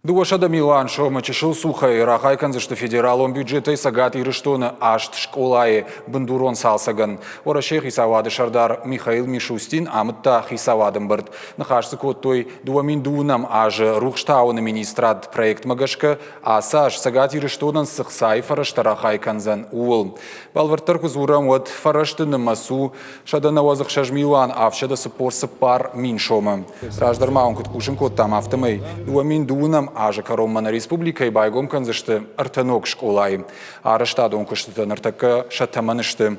200 милуан сомы чысыл цухӕй рахай кӕндзысты федералон бюджетӕй Цӕгат Ирыстоны аст скъолайы бындурон цалцӕгӕн. Уӕрӕсейы хицауады сӕрдар Михаил Мишустин амыдта хицауады ӕмбырд. Ныхас дзы кодтой 2002 азы рухстауыны министрад проектмӕ гӕсгӕ ацы аз Цӕгат Ирыстонӕн цы хцайы фӕрӕзтӕ рахай кӕндзӕн, ууыл. Бӕлвырддӕр куы дзурӕм, уӕд фӕрӕзты нымӕц у 196 милуан 744 мин сомы. Раздӕр ма уын куыд хъусын кодтам, афтӕмӕй 2002 азы кӕронмӕ нӕ республикӕйы байгом кӕндзысты ӕртӕ ног скъолайы. Арӕзтадон куыстытӕ ныртӕккӕ сӕ тӕмӕны сты.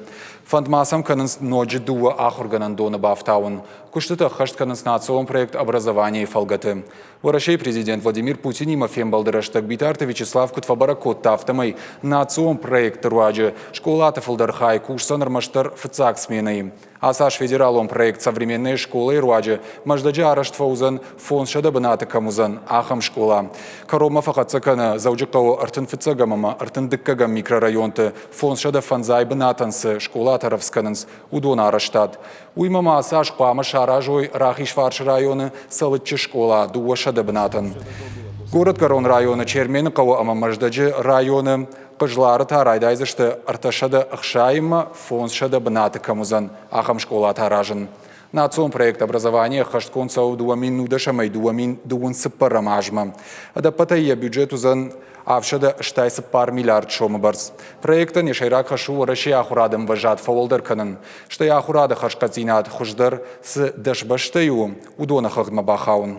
Фӕнд ма сӕм кӕнынц ноджы дыууӕ ахуыргӕнӕндоны бафтауын. Куыстытӕ ӕххӕст кӕнынц национ проект «Образование»-йы фӕлгӕты. Уӕрӕсейы президент Владимир Путинимӕ фембӕлды рӕстӕг Битарты Вячеслав куыд фӕбӕрӕг кодта, афтӕмӕй национ проекты руаджы скъолаты фылдӕр хай кусдзӕн ӕрмӕстдӕр фыццаг сменӕйы. Ацы аз федералон проект «Современная школа»-йы руаджы Мӕздӕджы арӕзт фӕуыдзӕн 500 бынаты кӕм уыдзӕн, ахӕм скъола. Кӕронмӕ фӕхӕццӕ кӕны Дзӕуджыхъӕуы 35-ӕм ӕмӕ 32-ӕм микрорайонты 505 бынатӕн цы скъолатӕ рӕвдз кӕнынц, уыдон арӕзтад. Уыимӕ ма ацы аз хъуамӕ саразой Рахизфарсы районы Цӕлыччы скъола 200 бынатӕн. Горӕтгӕрон районы Чермены хъӕуы ӕмӕ Мӕздӕджы районы Хъызлары та райдайдзысты 360 500 бынаты кӕм уыдзӕн, ахӕм скъолатӕ аразын. Национ проект «Образование» ӕххӕстгонд цӕуы 2010-ӕй 2024 азмӕ. Ӕдӕппӕтӕй йӕ бюджет уыдзӕн 764 миллиард сомы бӕрц. Проектӕн йӕ сӕйраг хӕс у Уӕрӕсейы ахуырады ӕмвӕзад фӕуӕлдӕр кӕнын, стӕй ахуырады хӕрзхъӕддзинад хуыздӕр цы дӕс бӕстӕйы у, уыдоны хыгъдмӕ бахауын.